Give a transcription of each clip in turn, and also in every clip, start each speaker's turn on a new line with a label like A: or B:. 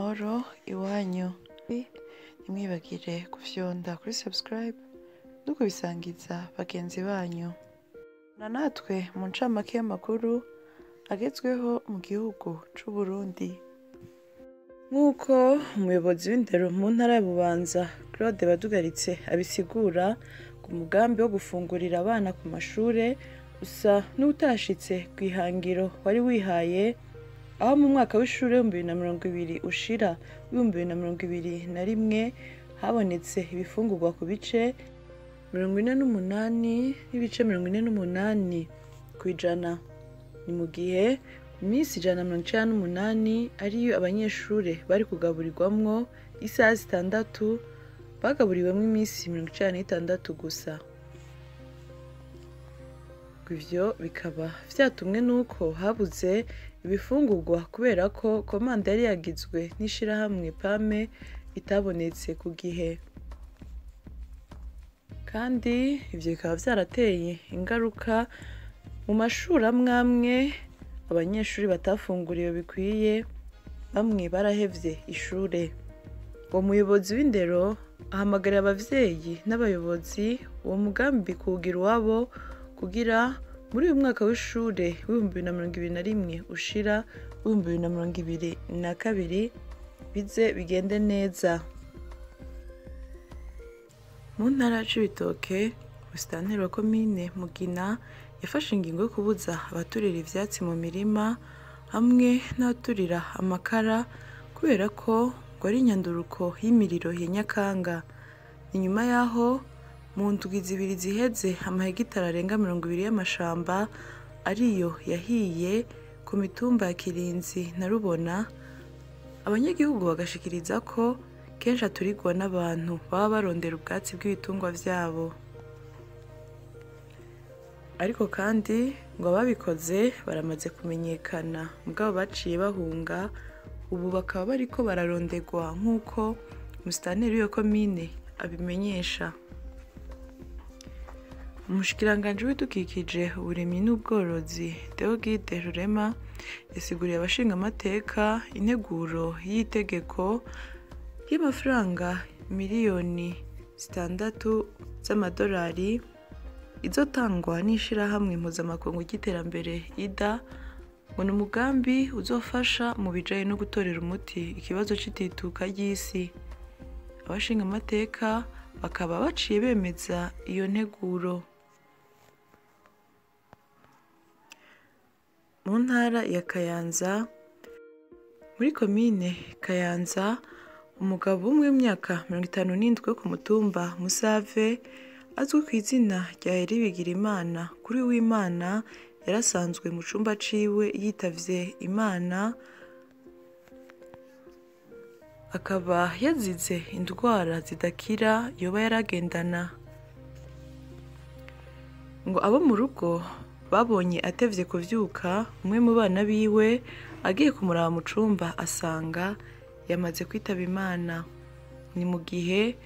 A: Amahoro iwanyu. Ntimwibagire gufyonda kuri subscribe no kubisangiza bagenzi banyu. Na natwe mu ncamake y'amakuru agezweho mu gihugu c'Uburundi. Nk'uko umuyobozi w'indero mu ntara ya Bubanza Claude Badugaritse abisigura, ku mugambi wo gufungurira abana ku mashure usa n'uwutashitse kw'ihangiro wari wihaye, aho mu mwaka w'ishure w'2020 ushira w'2021 habonetse ibifungurwa ku bice 48.48 kw'ijana. Ni mu gihe iminsi 198 ariyo abanyeshure bari kugaburirwamwo isaha 6, bagaburiwemwo iminsi 96 gusa. Ivyo bikaba vyatumwe nuko habuze ibifungurwa kubera ko komande yari yagizwe n'ishirahamwe PAME itabonetse ku gihe. Kandi ivyo bikaba vyarateye ingaruka mu mashuri amwe amwe, abanyeshuri batafunguriwe bikwiye, bamwe barahevye ishure. Uwo muyobozi w'indero ahamagarira abavyeyi n'abayobozi uwo mugambi kuwugira uwabo, kugira muri uyu mwaka w'ishure w'2021 ushira w'2022 bize bigende neza. Mu ntara ya Cibitoke, musitanteri wa komine Mugina yafashe ingingo yo kubuza abaturira ivyatsi mu mirima hamwe n'abaturira amakara, kubera ko ngo ari inyanduruko y'imiriro ya Nyakanga. Inyuma yaho mu ndwi zibiri ziheze amahegitari arenga 20 y'amashamba ariyo yahiye ku mitumba ya Kirinzi na Rubona, abanyagihugu bagashikiriza ko kenshi aturigwa n'abantu baba barondera ubwatsi bw'ibitungwa vyabo. Ariko kandi ngo ababikoze baramaze kumenyekana, mugabo baciye bahunga, ubu bakaba bariko bararondegwa nk'uko musitanteri w'iyo komine abimenyesha. Umushikiranganji w'ibidukikije, uburimyi n'ubworozi Deogide Rurema yasiguriye abashingamateka integuro y'itegeko y'amafaranga miliyoni 6 z'amadolari izotangwa n'ishirahamwe mpuzamakungu ry'iterambere IDA, ngo ni umugambi uzofasha mu bijanye no gutorera umuti ikibazo c'itituka ry'isi. Abashingamateka bakaba baciye bemeza iyo nteguro. Mu ntara ya Kayanza, muri komine Kayanza, umugabo umwe w'imyaka 57 wo ku mutumba Musave azwi ku izina rya Eri Bigirimana, kuri w'Imana yarasanzwe mu cumba ciwe yitavye Imana, akaba yazize indwara zidakira yoba yaragendana. Ngo abo mu rugo babonye atevye kuvyuka, umwe mu bana biwe agiye kumuraba mu cumba asanga yamaze kwitaba Imana. Ni mu gihe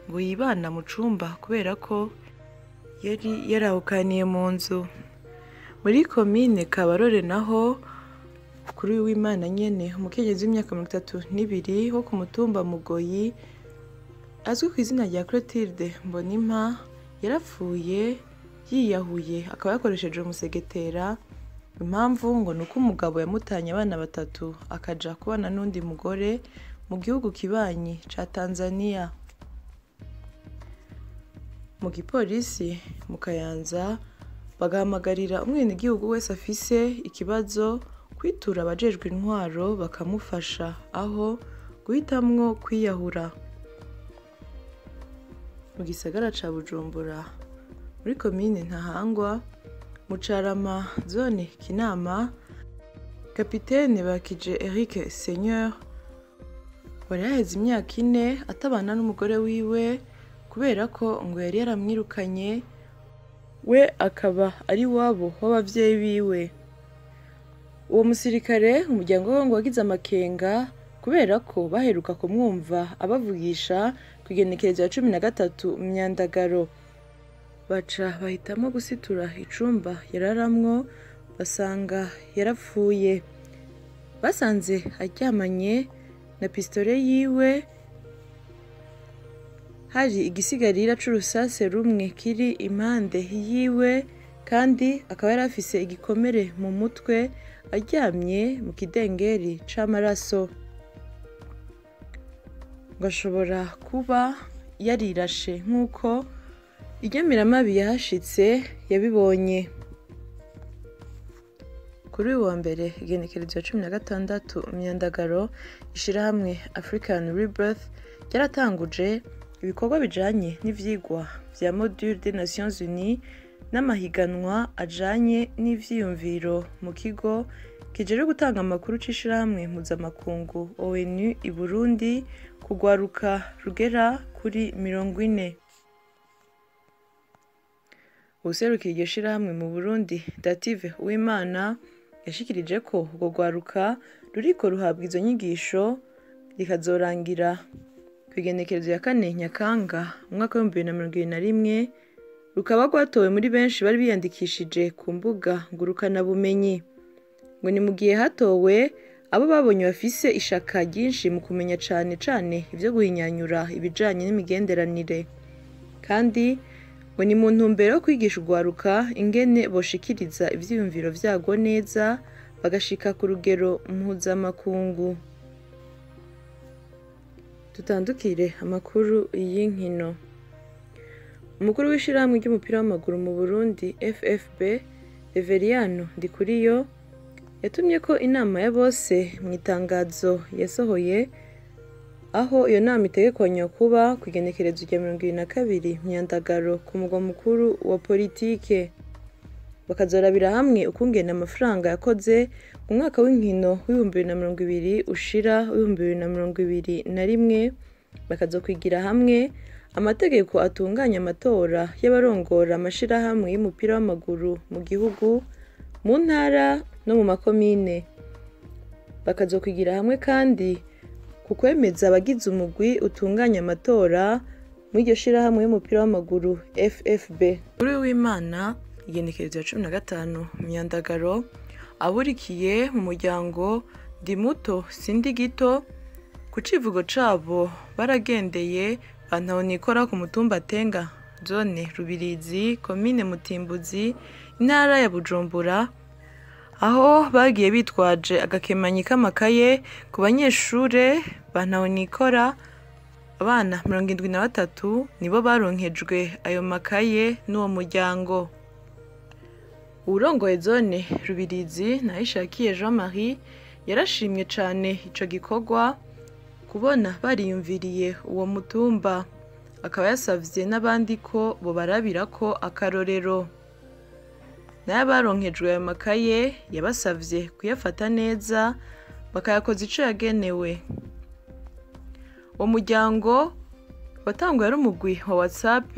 A: ngo yibana mu cumba kubera ko yari yarahukaniye mu nzu. Muri komine Kabarore naho, kuri w'Imana nyene, umukenyezi w'imyaka 32 wo ku mutumba Mugoyi azwi ku izina rya Clotilde Mbonimpa yarapfuye yiyahuye, akaba yakoresheje umusegetera. Impamvu ngo ni uko umugabo yamutanye abana 3 akaja kubana n'undi mugore mu gihugu kibanyi ca Tanzania. Mu gipolisi mu Kayanza bagahamagarira umwenegihugu wese afise ikibazo kwitura abajejwe intwaro bakamufasha, aho guhitamwo kwiyahura. Mu gisagara ca Bujumbura, muri komine Ntahangwa, mu Carama zone Kinama, kapitene Bakije Eric Seigneur wari yaheze imyaka 4 atabana n'umugore wiwe, kubera ko ngo yari yaramwirukanye, we akaba ari wabo w'abavyeyi biwe. Uwo musirikare umuryango we ngo wagize amakenga kubera ko baheruka kumwumva abavugisha ku igenekerezo ya 13 Myandagaro, baca bahitamo gusitura icumba yararamwo basanga yarapfuye. Basanze aryamanye na pistole yiwe, hari igisigarira c'urusase rumwe kiri impande yiwe, kandi akaba yari afise igikomere mu mutwe, aryamye mu kidengeri c'amaraso. Ngo ashobora kuba yarirashe nk'uko inyamiramabi yahashitse yabibonye. Kuri uyu wa mbere igenekerezo ya 16 Myandagaro, ishirahamwe African Rebirth ryaratanguje ibikorwa bijanye n'ivyigwa vya Module des Nations Unies n'amahiganwa ajanye n'ivyiyumviro mu kigo kijejwe gutanga amakuru c'ishirahamwe mpuzamakungu ONU i Burundi kugwaruka rugera kuri 40. Uwuserukiye iryo shirahamwe mu Burundi, Dative Uwimana, yashikirije ko urwo rwaruka ruriko ruhabwa izo nyigisho rikazorangira kw'igenekerezo ya 4 Nyakanga umwaka w'2021, rukaba rwatowe muri benshi bari biyandikishije ku mbuga ngurukanabumenyi. Ngo ni mu gihe hatowe abo babonye bafise ishaka ryinshi mu kumenya cane cane ivyo guhinyanyura ibijanye n'imigenderanire, kandi ngo ni mu ntumbero yo kwigisha urwaruka ingene boshikiriza ivyiyumviro vyarwo neza bagashika ku rugero mpuzamakungu. Tutandukire amakuru y'inkino. Umukuru w'ishirahamwe ry'umupira w'amaguru mu Burundi FFB, Reveriyano Ndikuriyo, yatumye ko inama ya bose mu itangazo yasohoye, aho iyo nama itegekanywa kuba ku igenekerezo rya 22 Myandagaro ku mugwa mukuru wa politike. Bakazorabira hamwe ukungene amafaranga yakoze mu mwaka w'inkino w'2020 ushira w'2021, bakazokwigira hamwe amategeko atunganya amatora y'abarongora amashirahamwe y'umupira w'amaguru mu gihugu, mu ntara no mu makomine. Bakazokwigira hamwe kandi ku kwemeza abagize umugwi utunganya amatora muri iryo shirahamwe y'umupira w'amaguru FFB. Kuri w'Imana igenekerezo ya 15 Myandagaro, aburikiye mu muryango Ndi muto sindi gito, ku civugo cabo baragendeye bantahonikora ku mutumba Tenga, zone Rubirizi, komine Mutimbuzi, intara ya Bujumbura, aho bagiye bitwaje agakemanyi k'amakaye ku banyeshure bantahonikora. Abana 73 nibo baronkejwe ayo makaye n'uwo muryango. Uwurongoye zone Rubirizi, Nahishakiye Jean Marie, yarashimye cane ico gikorwa kubona bariyumviriye uwo mutumba, akaba yasavye n'abandi ko bobarabirako akarorero. Nayo abaronkejwe ayo makaye yabasavye kuyafata neza bakayakoza ico yagenewe. Uwo muryango watanguye ari umugwi wa WhatsApp,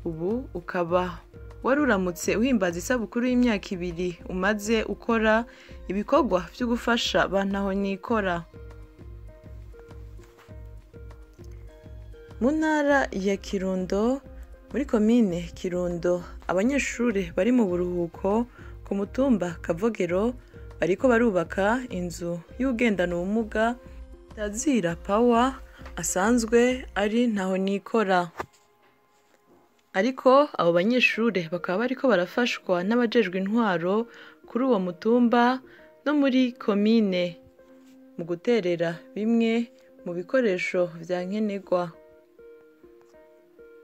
A: ubu ukaba waruramutse uhimbaza isabukuru y'imyaka 2 umaze ukora ibikorwa vyo gufasha bantahonikora. Mu ntara ya Kirundo, muri komine Kirundo, abanyeshure bari mu buruhuko ku mutumba Kavogero bariko barubaka inzu y'ugendana ubumuga Tazira Power asanzwe ari ntahonikora. Ariko abo banyeshure bakaba bariko barafashwa n'abajejwe intwaro kuri uwo mutumba no muri komine mu guterera bimwe mu bikoresho vya nkenerwa.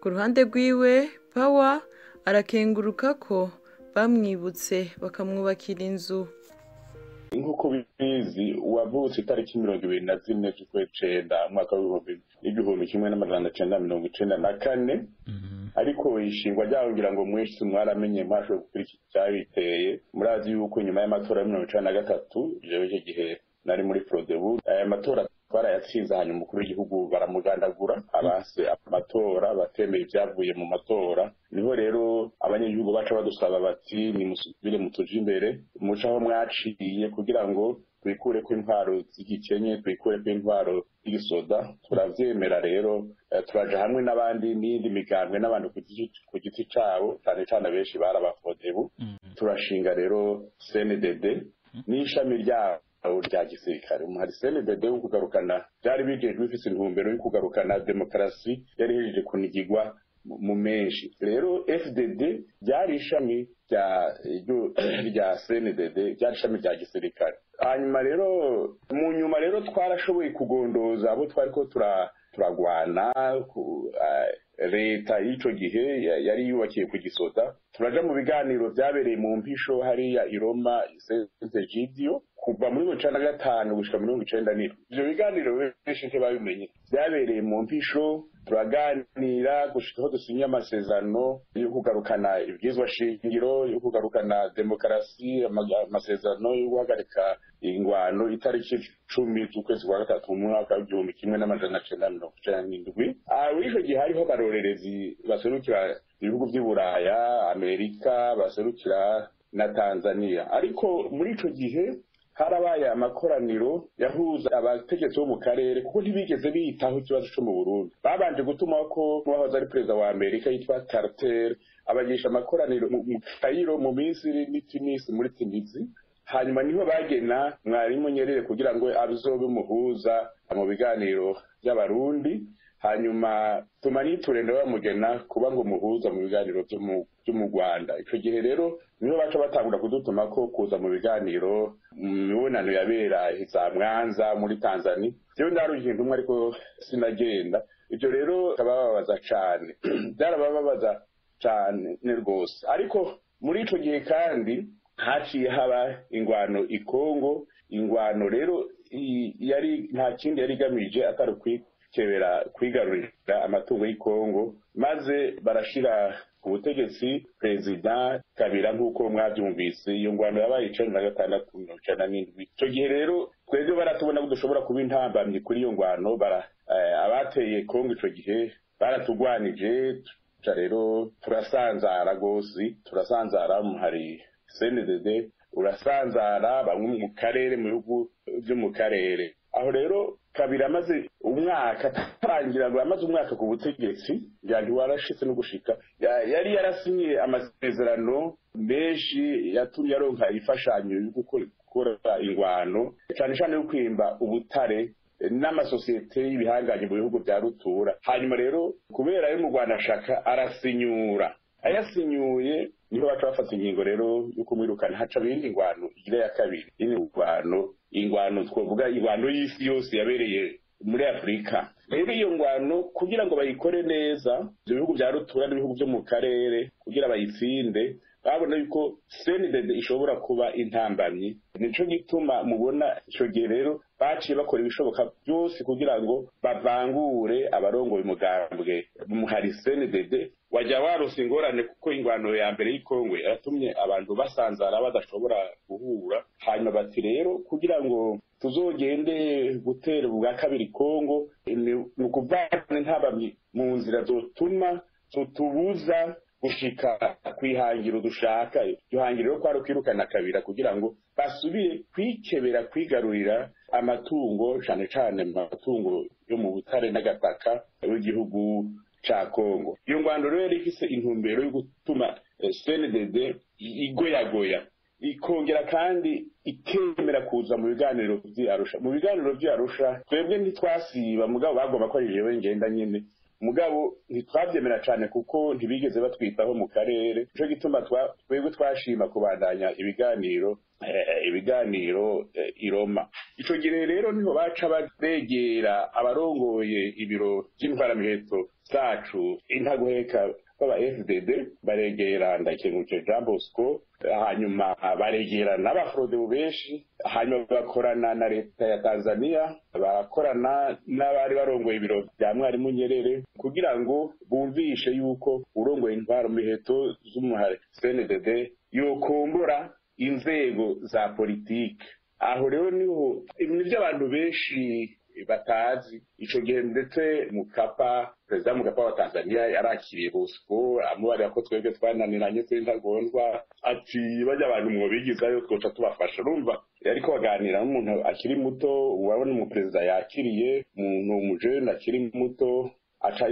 A: Ku ruhande rwiwe, Power arakenguruka ko bamwibutse bakamwubakira inzu.
B: Nk'uko bizi, wavutse itariki 24 z'ukwecenda umwaka w'1994, ariko ishingwa ryaho ngira ngo mwese mwaramenye, mwashoboye gukurikira icyabiteye. Murazi yuko nyuma y'amatora ya 1993, jewe icyo gihe nari muri Frodebu, aya matora twarayatsinze, hanyuma umukuru w'igihugu baramugandagura, abase amatora batemeye ibyavuye mu matora. Niho rero abanyagihugu baca badusaba bati nimusubire mutuje imbere, muce aho mwaciye kugira ngo twikureko intwaro z'igikenye, twikureko intwaro z'igisoda. Turavyemera rero, turaja hamwe n'abandi n'iyindi migambwe n'abantu ku giti cabo, cane cane abenshi bari abafodebu. Turashinga rero CNDD n'ishami ryabo rya gisirikare. Umuhari CNDD wo kugarukana byari bijejwe bifise intumbero yo kugarukana demokarasi yari ihejeje kunigirwa mu menshi. Rero FDD ryari ishami rya CNDD, ryari ishami rya gisirikare. Hanyuma rero mu nyuma rero twarashoboye kugondoza abo twariko turagwana leta y'ico gihe yari yubakiye ku gisoda, turaja mu biganiro vyabereye mu mpisho hariya i Roma Sant'Egidio kuva muri 1995 gushika muri 1997. Ivyo biganiro benshi ntibabimenye, vyabereye mu mpisho, turaganira gushika aho dusinya amasezerano yo kugarukana ibwirizwa shingiro, yo kugarukana demokarasi, amasezerano yo guhagarika ingwano itariki 10 z'ukwezi kwa gatatu mu mwaka w'igihumbi kimwe n'amajana cenda mirongo icenda n'indwi. Muri ico gihe hariho abarorerezi baserukira ibihugu vy'i Buraya, Amerika, baserukira na Tanzania. Ariko muri ico gihe harabaye amakoraniro yahuza abategetsi bo mu karere, kuko ntibigeze biyitaho ikibazo co mu Burundi. Babanje gutuma ko uwahoze ari perezida wa Amerika yitwa Carter abagisha amakoraniro mu Cairo, mu Misiri n'i Tunis, muri Tunisie. Hanyuma niho bagena Mwarimu Nyerere kugira ngo azobe umuhuza mu biganiro by'Abarundi. Hanyuma Tumaniture nawe bamugena kuba ngo umuhuza mu biganiro vyo mu Rwanda. Ico gihe rero niho baca batangura kudutuma ko kuza mu biganiro mu mibonano yabera za Mwanza muri Tanzania. Jewe ndaruye intumwa ariko sinagenda. Ivyo rero bikabababaza cane, byarabababaza cane rwose. Ariko muri ico gihe kandi haciye haba ingwano i Kongo. Ingwano rero yari nta kindi yari igamije atari kwikebera kwigarurira amatungo y'i Kongo, maze barashira ku butegetsi perezida Kabila nk'uko mwavyumvise. Iyo ngwano yabaye 96 97. Ico gihe rero twebwe baratubona ko dushobora kuba intambamyi kuri iyo ngwano. Abateye Kongo ico gihe baratugwanije, tuca rero turasanzara gose, turasanzara. Hari CNDD urasanzara bamwe mu karere, mu bihugu vyo mu karere. Aho rero Kabila amaze umwaka atarangira ngo amaze umwaka ku butegetsi, yari warashitse no gushika, yari yarasinye amasezerano menshi yatumye aronka imfashanyo yo gukora ingwano, cane cane yo kwimba ubutare n'amasosiyete y'ibihanganye mu bihugu vya rutura. Hanyuma rero kubera yo mu Rwanda ashaka arasinyura, ayasinyuye niho baca bafata ingingo rero yo kumwirukana. Haca bindi ingwano igira ya kabiri, ingwano twovuga ingwano y'isi yose yabereye muri Afrika. Rero iyo ngwano kugira ngo bayikore neza, ivyo bihugu vya rutura n'ibihugu vyo mu karere kugira bayitsinde, babona yuko CNDD ishobora kuba intambamyi. Nico gituma mubona ico gihe rero baciye bakora ibishoboka byose kugira ngo bavangure abarongoye umugambwe muhari CNDD. Wajya warose ingorane kuko ingwano ya mbere y'Ikongwe yaratumye abantu basanzara badashobora guhura. Hanyuma bati rero kugira ngo tuzogende gutera ubwa kabiri Kongo, ni ukuvana intambamyi mu nzira zotuma tutubuza gushika kwihangiro dushaka. Iryo hangiro rero kwari ukwirukana Kabila kugira ngo basubire kwikebera kwigarurira amatungo, cane cane amatungo yo mu butare n'agataka w'igihugu ca Kongo. Iyo ngwano rero yari ifise intumbero yo gutuma CNDD igoyagoya, ikongera kandi ikemera kuza mu biganiro vy'i Arusha. Mu biganiro vy'i Arusha twebwe ntitwasiba, mugabo bagomba ko ari jewe ngenda nyene, mugabo ntitwavyemera cane kuko ntibigeze batwitaho mu karere. Nico gituma twebwe twashima kubandanya ibiganiro i Roma. Ico gihe rero niho baca begera abarongoye ibiro vy'intwaramiheto zacu intaguheka baba FDD, baregera Ndayikengurutse Jean Bosco, hanyuma baregera n'abafrodebu benshi, hanyuma bakorana na leta ya Tanzania, barakorana n'abari barongoye ibiro vya Mwarimu Nyerere kugira ngo bumvishe yuko urongoye intwaro miheto z'umuhari CNDD yokombora inzego za politike. Aho rero niho nivyo abantu benshi batazi. Ico gihe ndetse Mukapa, perezida Mukapa wa Tanzania yarakiriye Bosco amubarira ko twebwe twananiranye turi ntagondwa, ati bajya abantu mwobigizayo twoca tubafasha. Urumva yariko baganira n'umuntu akiri muto, urabona umuperezida yakiriye umuntu umujene akiri muto aca